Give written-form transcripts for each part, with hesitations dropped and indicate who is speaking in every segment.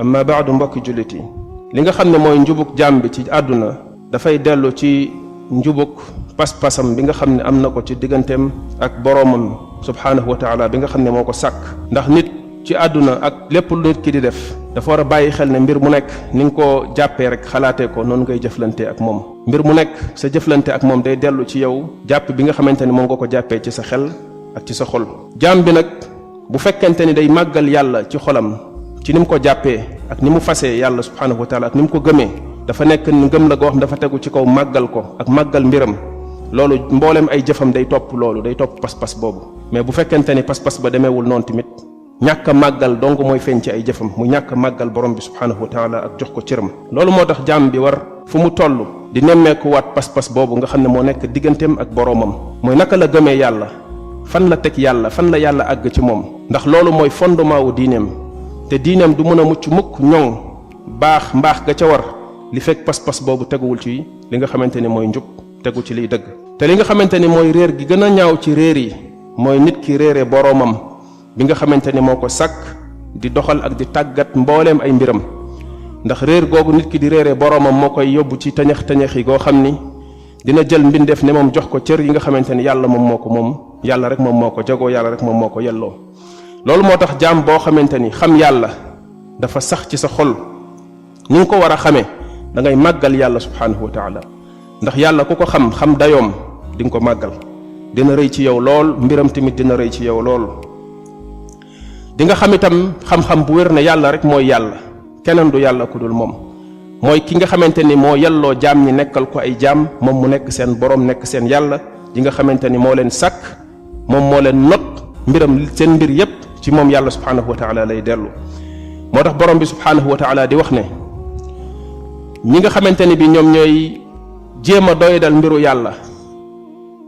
Speaker 1: amma baadu mbokki jullit yi li nga xam ne mooy njubug jaam bi ci àdduna dafay dellu ci njubug pas-pasam bi nga xam ne am na ko ci digganteem ak boroomam subhaanahu wa taala bi nga xam ne moo ko sàkk. ndax nit ci àdduna ak lépp lu nit ki di def dafa war a bàyyi xel ne mbir mu nekk ni nga ko jàppee rek xalaatee ko noonu ngay jëflante ak moom. mbir mu nekk sa jëflante ak moom day dellu ci yow jàpp bi nga xamante ni moom nga ko jàppee ci sa xel ak ci sa xol. jaam bi nag bu fekkente ni day màggal yàlla ci xolam ci ni mu ko jàppee ak ni mu fasee yàlla subhaanahu wa taala ak ni mu ko gëmee dafa nekk ngëm la goo xam dafa tegu ci kaw màggal ko ak màggal mbiram loolu mboolem ay jëfam day topp loolu day topp pas-pas boobu. mais bu fekkente ni pas-pas ba demeewul noonu tamit ñàkk a màggal dong mooy feeñ ci ay jëfam mu ñàkk a màggal borom bi subhaanahu wa taala ak jox ko cëram. loolu moo tax jaam bi war fu mu toll di nemmeekuwaat pas-pas boobu nga xam ne moo nekk digganteem ak boroomam mooy naka la gëmee yàlla fan la teg yàlla fan la yàlla àgg ci moom. ndax loolu mooy fondement wu diineem te diineem du mën a mucc mukk ñoŋ baax mbaax ga ca war li fekk pas-pas boobu teguwul ci li nga xamante ni mooy njub tegu ci liy dëgg. te li nga xamante ni mooy réer gi gën a ñaaw ci réer yi mooy nit ki réere boroomam bi nga xamante ni moo ko sàkk di doxal ak di tàggat mbooleem ay mbiram. ndax réer googu nit ki di réere boroomam moo koy yóbbu ci tañax-tañax yi goo xam ni dina jël mbindeef ne moom jox ko cër yi nga xamante ni yàlla moom moo ko moom yàlla rek moom moo ko jagoo yàlla rek moom moo ko yelloo. loolu moo tax jaam boo xamante ni xam yàlla dafa sax ci sa xol ni nga ko war a xamee da ngay màggal yàlla subhaanahu wa taala. ndax yàlla ku ko xam dayoom di nga ko màggal dina rëy ci yow lool mbiram tamit dina rëy ci yow lool. di nga xam itam xam-xam bu wér ne yàlla rek mooy yàlla keneen du yàlla ku dul moom mooy ki nga xamante ni moo yelloo jaam ñi nekkal ko ay jaam moom mu nekk seen borom nekk seen yàlla yi nga xamante ni moo leen sàkk moom moo leen not mbiram seen mbir yépp ci moom yàlla subhaanahu wa taala lay dellu. moo tax borom bi subhaanahu wa taala di wax ne ñi nga xamante ni bi ñoom ñooy jéem a doydal mbiru yàlla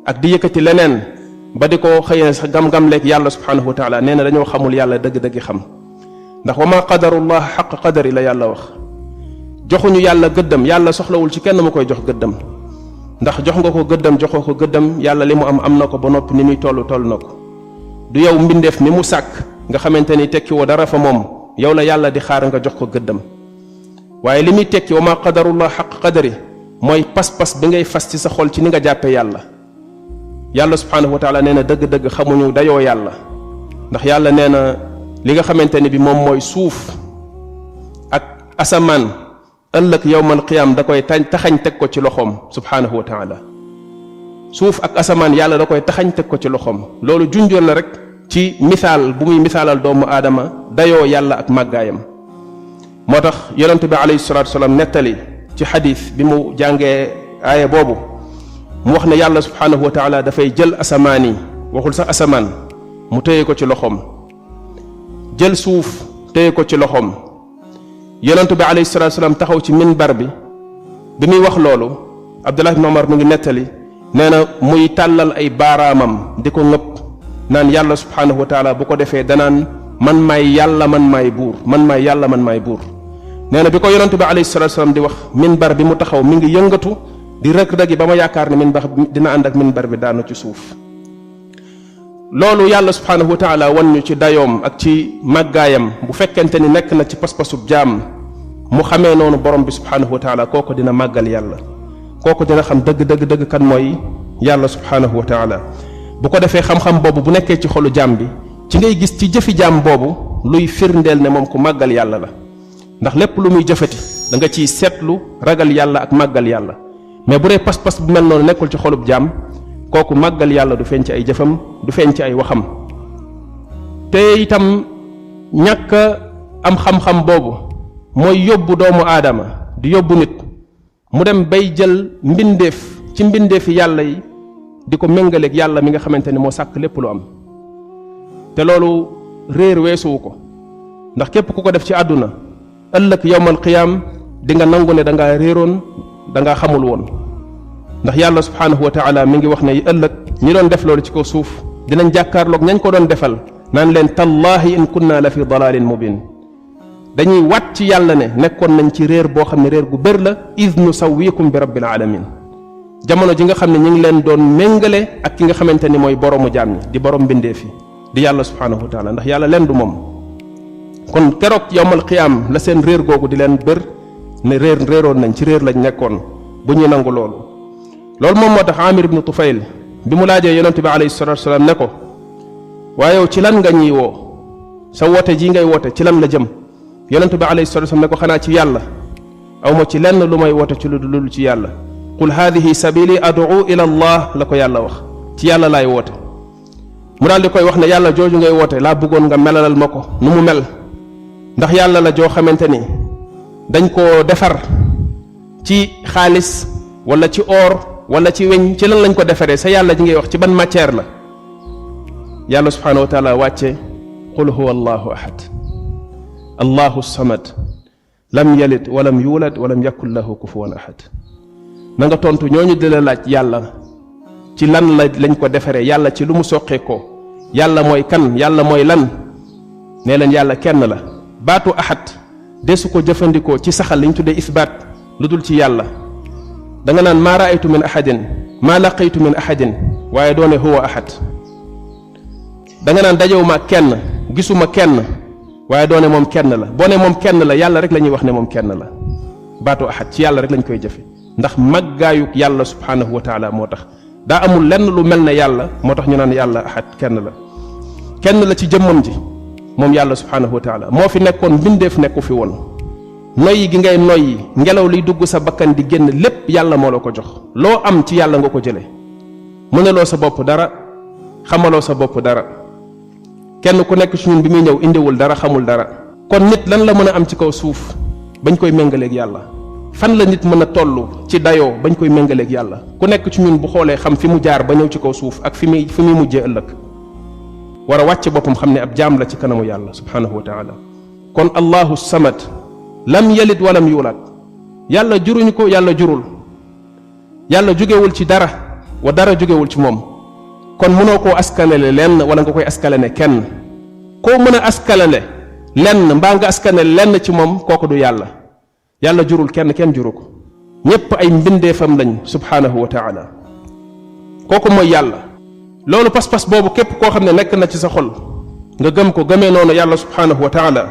Speaker 1: ak di yëkkati leneen ba di ko xëy na sax gam-gam leeg yàlla subhaanahu wa taala nee na dañoo xamul yàlla dëgg-dëgg xam. ndax wa ma qadarullah xaq qadari la yàlla wax joxuñu yàlla gëddam yàlla soxlawul ci kenn mu koy jox gëddam. ndax jox nga ko gëddam joxoo ko gëddam yàlla li mu am na ko ba noppi ni muy toll na ko. du yow mbindeef mi mu sàkk nga xamante ni tekki woo dara fa moom yow la yàlla di xaar nga jox ko gëddam waaye li muy tekki wa ma qadarullah xaq qadari mooy pas-pas bi ngay fas ci sa xol ci ni nga jàppee yàlla. yàlla subhaanahu wa taala nee na dëgg-dëgg xamuñu dayoo yàlla ndax yàlla nee na li nga xamante ni bi moom mooy suuf ak asamaan ëllëg yowmal qiyaam da koy taxañ teg ko ci loxoom subhaanahu wa taala. suuf ak asamaan yàlla da koy taxañ teg ko ci loxoom loolu junjoon la rek ci misaal bu muy misaalal doomu aadama dayoo yàlla ak màggaayam. moo tax yonente bi alayhi salaatu wasalaam nettali ci xadis bi mu jàngee aaya boobu mu wax ne yàlla subhaanahu wa taala dafay jël asamaan yi waxul sax asamaan mu téye ko ci loxoom jël suuf téye ko ci loxoom. yonente bi alayhi salaatu wasalaam taxaw ci minbar bi muy wax loolu Abdullah ibn Umar mu ngi nettali nee na muy tàllal ay baaraamam di ko ngëpp naan yàlla subhaanahu wa taala bu ko defee danaan man maay yàlla man maay buur man maay yàlla man maay buur. nee na bi ko yonente bi alayhi salaatu wasalaam di wax minbar bi mu taxaw mi ngi yëngatu di rëg-rëgi ba ma yaakaar ne minbar dina ànd ak minbar bi daanu ci suuf. loolu yàlla subhaanahu wa taala wan ñu ci dayoom ak ci màggaayam bu fekkente ni nekk na ci pas-pasub jaam mu xamee noonu borom bi subhaanahu wa taala kooku dina màggal yàlla kooku dina xam dëgg kan mooy yàlla subhaanahu wa taala. bu ko defee xam-xam boobu bu nekkee ci xolu jaam bi ci ngay gis ci jëfi jaam boobu luy firndeel ne moom ku màggal yàlla la. ndax lépp lu muy jëfati da nga ciy seetlu ragal yàlla ak màggal yàlla mais bu dee pas-pas bu mel noonu nekkul ci xolub jaam kooku màggal yàlla du feeñ ci ay jëfam du feeñ ci ay waxam. te itam ñàkk am xam-xam boobu mooy yóbbu doomu aadama di yóbbu nit mu dem bay jël mbindeef ci mbindeefi yàlla yi di ko méngaleeg yàlla mi nga xamante ni moo sàkk lépp lu am. te loolu réer weesuwu ko ndax képp ku ko def ci àdduna ëllëg yowmal qiyaam di nga nangu ne da ngaa réeroon da ngaa xamul woon. ndax yàlla subhaanahu wa taala mi ngi wax ne ëllëg ñi doon def loolu ci kaw suuf dinañ jàkkaarloog ñañ ko doon defal naan leen tallaahi in kunna la fi dalalin mubin. dañuy wat ci yàlla ne nekkoon nañ ci réer boo xam ne réer gu bër la id nusawwikum bi rabbil alamin jamono ji nga xam ne ñu ngi leen doon méngale ak ki nga xamante ni mooy boroomu jaam ñi di borom mbindeef yi di yàlla subhaanahu wa taala ndax yàlla leen du moom kon keroog yowmal qiyaam la seen réer googu di leen bër ne réeroon nañ ci réer lañ nekkoon bu ñuy nangu loolu moom moo tax Amir ibnu Tufayl bi mu laajee yonente bi alayhi salatu wasalaam ne ko waaye yow ci lan nga ñuy woo sa woote ji ngay woote ci lan la jëm yonente bi alayhi salatu wasalaam ne ko xanaa ci yàlla aw ma ci lenn lu may woote ci lu dul ci yàlla qul hadihi sabili ad'u ila allah la ko yàlla wax ci yàlla laay woote mu daal di koy wax ne yàlla jooju ngay woote laa bëggoon nga melalal ma ko nu mu mel ndax yàlla la joo xamante ni dañ koo defar ci xaalis wala ci or wala ci weñ ci lan lañ ko defaree sa yàlla ji ngay wax ci ban matière la yàlla subhanahu wa taala wàcce qul huwa allahu ahad allahu samad lam yalid walam yulad walam yakun lahu kufuwan ahad na nga tontu ñooñu di la laaj yàlla ci lan lañ ko defaree yàlla ci lu mu soqee ko yàlla mooy kan yàlla mooy lan nee leen yàlla kenn la baatu ahad desu ko jëfandikoo ci saxal li ñu tuddee isbaat lu dul ci yàlla da nga naan maa raaytu min ahadin maa laqaytu min ahadin waaye doone huwa ahad da nga naan dajewuma kenn gisuma kenn waaye doone moom kenn la boo ne moom kenn la yàlla rek la ñuy wax ne moom kenn la baatu ahad ci yàlla rek lañ koy jëfe ndax màggaayuk yàlla subhanahu wa taala moo tax daa amul lenn lu mel ne yàlla moo tax ñu naan yàlla ahad kenn la ci jëmmam ji moom yàlla subhanahu wa taala moo fi nekkoon mbindeef nekku fi woon noyyi gi ngay noyyi ngelaw liy dugg sa bakkan di génn lépp yàlla moo la ko jox loo am ci yàlla nga ko jële mënaloo sa bopp dara xamaloo sa bopp dara kenn ku nekk ci ñun bi muy ñëw indiwul dara xamul dara kon nit lan la mën a am ci kaw suuf bañ koy méngaleeg yàlla fan la nit mën a toll ci dayoo bañ koy méngaleeg yàlla ku nekk ci ñun bu xoolee xam fi mu jaar ba ñëw ci kaw suuf ak fi muy mujjee ëllëg war a wàcc boppam xam ne ab jaam la ci kanamu yàlla subhanahu wa taala kon allahu samad lam yalid walam yulad yàlla juruñu ko yàlla jurul yàlla jugewul ci dara wa dara jugewul ci moom kon mënoo koo askanale lenn wala nga koy askalane kenn koo mën a askalane lenn mbaa nga askanale lenn ci moom kooku du yàlla yàlla jurul kenn juru ko ñépp ay mbindeefam lañ subhanahu wa taala kooku mooy yàlla loolu pas-pas boobu képp koo xam ne nekk na ci sa xol nga gëm ko gëmee noonu yàlla subhanahu wa taala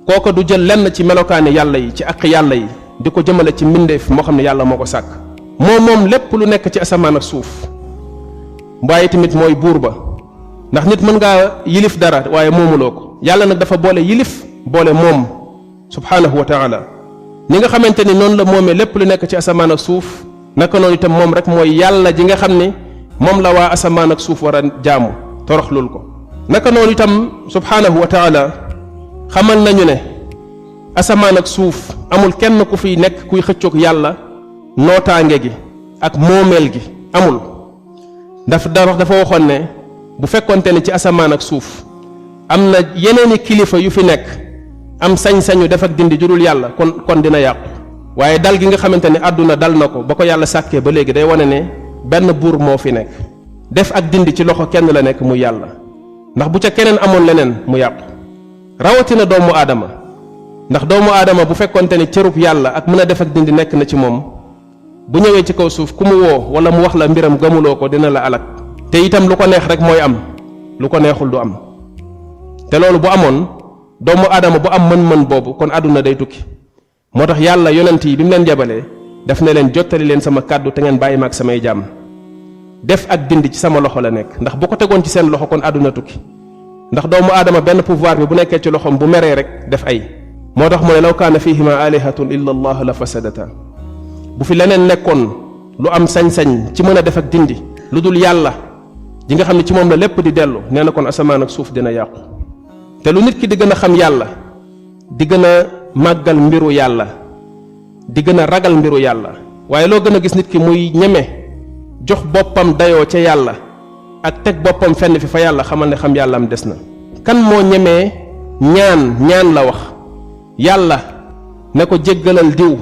Speaker 1: kooku du jël lenn ci melokaani yàlla yi ci aq yàlla yi di ko jëmale ci mbindeef moo xam ne yàlla moo ko sàkk moom lépp lu nekk ci asamaan ak suuf waaye tamit mooy buur ba ndax nit mën ngaa yilif dara waaye moomuloo ko yàlla nag dafa boole yilif boole moom subhanahu wa taala ni nga xamante ni noonu la moomee lépp lu nekk ci asamaan ak suuf naka noonu itam moom rek mooy yàlla ji nga xam ni moom la waa asamaan ak suuf war a jaamu toroxlul ko naka noonu itam subhanahu wa taala xamal nañu ne asamaan ak suuf amul kenn ku fiy nekk kuy xëccoog yàlla nootaange gi ak moomeel gi amul dafa waxoon ne bu fekkonte ne ci asamaan ak suuf am na yeneeni kilifa yu fi nekk am sañ-sañu def ak dindi jurul yàlla kon dina yàqu waaye dal gi nga xamante ne àdduna dal na ko ba ko yàlla sàkkee ba léegi day wane ne benn buur moo fi nekk def ak dindi ci loxo kenn la nekk muy yàlla ndax bu ca keneen amoon leneen mu yàqu rawatina doomu aadama ndax doomu aadama bu fekkonte ne cërub yàlla ak mën a def ak dindi nekk na ci moom bu ñëwee ci kaw suuf ku mu woo wala mu wax la mbiram gëmuloo ko dina la alak te itam lu ko neex rek mooy am lu ko neexul du am te loolu bu amoon doomu aadama bu am mën-mën boobu kon àdduna day tukki moo tax yàlla yonent yi bi mu leen jabalee daf ne leen jottali leen sama kàddu te ngeen bàyyi ma ak samay jaam def ak dindi ci sama loxo la nekk ndax bu ko tegoon ci seen loxo kon àdduna tukki ndax doomu aadama benn pouvoir bi bu nekkee ci loxom bu meree rek def ay moo tax mu ne law kaana fihima alihatun illa allah la fasadata bu fi leneen nekkoon lu am sañ-sañ ci mën a def ak dindi lu dul yàlla ji nga xam ne ci moom la lépp di dellu nee na kon asamaan ak suuf dina yàqu te lu nit ki di gën a xam yàlla di gën a màggal mbiru yàlla di gën a ragal mbiru yàlla waaye loo gën a gis nit ki muy ñeme jox boppam dayoo ca yàlla ak teg boppam fenn fi fa yàlla xamal ne xam yàlla am des na kan moo ñemee ñaan la wax yàlla ne ko jéggalal diw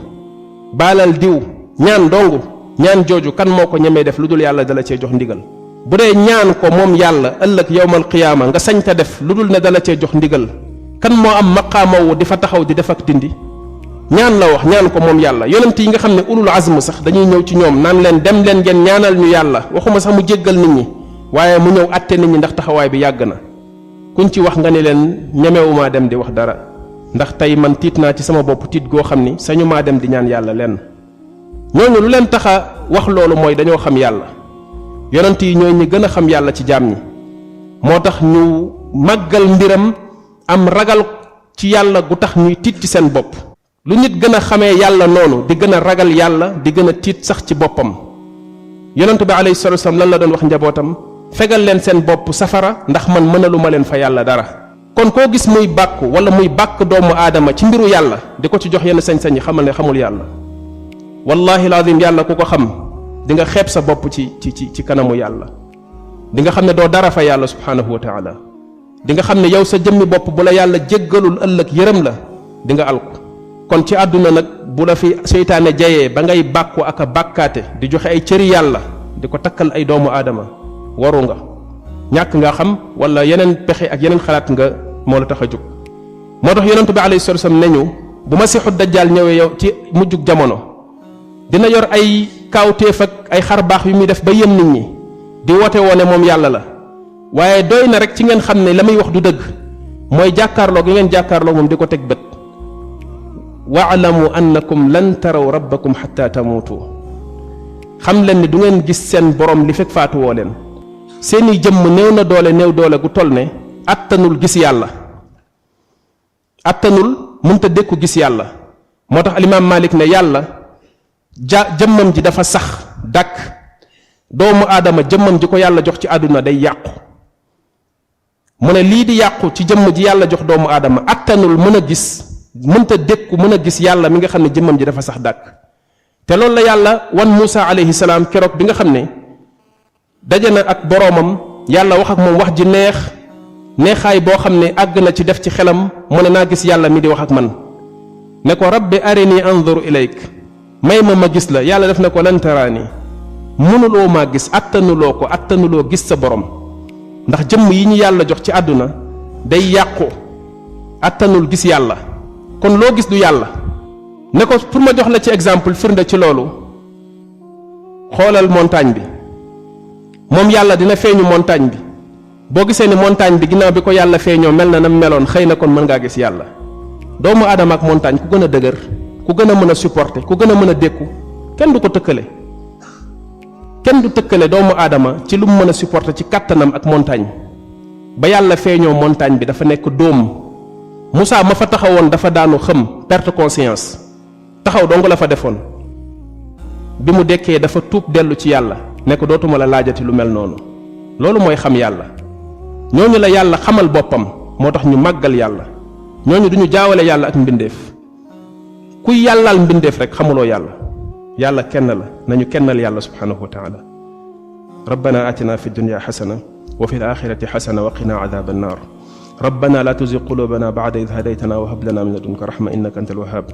Speaker 1: baalal diw ñaan dongu ñaan jooju kan moo ko ñemee def lu dul yàlla dala cee jox ndigal bu dee ñaan ko moom yàlla ëllëg yowmal qiyaama nga sañ ta def lu dul ne dala cee jox ndigal kan moo am maqaamawu di fa taxaw di def ak dindi ñaan la wax ñaan ko moom yàlla yonent yi nga xam ne ulul azm sax dañuy ñëw ci ñoom naan leen dem leen ngeen ñaanal ñu yàlla waxuma sax mu jéggal nit ñi waaye mu ñëw àtte nit ñi ndax taxawaay bi yàgg na kuñ ci wax nga ne leen ñemewumaa dem di wax dara ndax tey man tiit naa ci sama bopp tiit goo xam ni sañu maa dem di ñaan yàlla lenn. ñooñu lu leen tax a wax loolu mooy dañoo xam yàlla yonent yi ñooy ñi gën a xam yàlla ci jaam ñi moo tax ñu màggal mbiram am ragal ci yàlla gu tax ñuy tiit ci seen bopp. lu nit gën a xamee yàlla noonu di gën a ragal yàlla di gën a tiit sax ci boppam. yonent bi alayhi salaatu wasalaam lan la doon wax njabootam fegal leen seen bopp safara ndax man mënaluma leen fa yàlla dara. kon koo gis muy bàkku wala muy bàkk doomu aadama ci mbiru yàlla di ko ci jox yenn sañ-sañ yi xamal ne xamul yàlla. wallahi lazim yàlla ku ko xam di nga xeeb sa bopp ci kanamu yàlla di nga xam ne doo dara fa yàlla subhanahu wa taala di nga xam ne yow sa jëmmi bopp bu la yàlla jéggalul ëllëg yërëm la di nga alku. kon ci àdduna nag bu la fi seytaane jayee ba ngay bàkku ak a bàkkaate di joxe ay cëri yàlla di ko takkal ay doomu aadama waru nga ñàkk nga xam wala yeneen pexe ak yeneen xalaat nga moo la tax a jóg. moo tax yonent bi alayhi salatu wasallam ne ñu bu masiixu dajjaal ñëwee yow ci mujjug jamono dina yor ay kaawteef ak ay xar baax yu muy def ba yëm nit ñi di woote woone moom yàlla la waaye doy na rek ci ngeen xam ne la muy wax du dëgg mooy jàkkaarloo gi ngeen jàkkaarloo moom di ko teg bët. waalamu annakum lan taraw rabbakum xatta tamuutu xam leen ni du ngeen gis seen borom li fekk faatu woo leen seeni jëmm néew na doole néew doole gu toll ne attanul gis yàlla attanul mënta dékku gis yàlla. moo tax alimaam Malik ne yàlla jëmmam ji dafa sax dàkk doomu aadama jëmmam ji ko yàlla jox ci àdduna day yàqu mu ne lii di yàqu ci jëmm ji yàlla jox doomu aadama attanul mën a gis mënta dékku mën a gis yàlla mi nga xam ne jëmmam ji dafa sax dàkk. te loolu la yàlla wan Muusa alayhi salaam keroog bi nga xam ne daje na ak boroomam yàlla wax ak moom wax ji neexaay boo xam ne àgg na ci def ci xelam mu ne naa gis yàlla mi di wax ak man ne ko rabbi arini anzur ilayk may ma gis la yàlla def na ko lan taraani mënuloo maa gis attanuloo gis sa borom ndax jëmm yi ñu yàlla jox ci àdduna day yàqu attanul gis yàlla kon loo gis du yàlla. ne ko pour ma jox la ci exemple firnde ci loolu xoolal montagne bi moom yàlla dina feeñu montagne bi boo gisee ni montagne bi ginnaaw bi ko yàlla feeñoo mel na nam meloon xëy na kon mën ngaa gis yàlla. doomu aadama ak montagne ku gën a dëgër ku gën a mën a supporter ku gën a mën a dékku kenn du ko tëkkale kenn du tëkkale doomu aadama ci lu mu mën a supporter ci kàttanam ak montagne. ba yàlla feeñoo montagne bi dafa nekk dóom Moussa ma fa taxawoon dafa daanu xëm perte conscience taxaw dong la fa defoon bi mu dekkee dafa tuub dellu ci yàlla ne ko dootuma la laajati lu mel noonu. loolu mooy xam yàlla ñooñu la yàlla xamal boppam moo tax ñu màggal yàlla ñooñu duñu jaawale yàlla ak mbindeef kuy yàllaal mbindeef rek xamuloo yàlla kenn la nañu kennal yàlla subhanahu wa taala. rabbana atina fi dunya xasana wa fi alaxirati xasana wa qina adaba annar ربنا لا تزغ قلوبنا بعد إذ هديتنا وهب لنا من لدنك رحمة إنك أنت الوهاب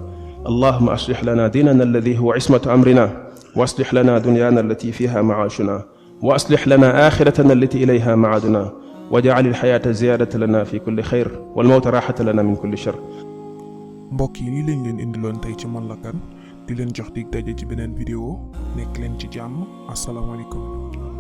Speaker 1: اللهم أصلح لنا ديننا الذي هو عصمة أمرنا وأصلح لنا دنيانا التي فيها معاشنا وأصلح لنا آخرتنا التي إليها معادنا واجعل الحياة زيادة لنا في كل خير والموت راحة لنا من كل شر.
Speaker 2: mbokk yi lii lañ leen indiloon tey ci Man la Kane di leen jox dig daje ci beneen vidéo nekk leen ci jàmm asalaamaaleykum.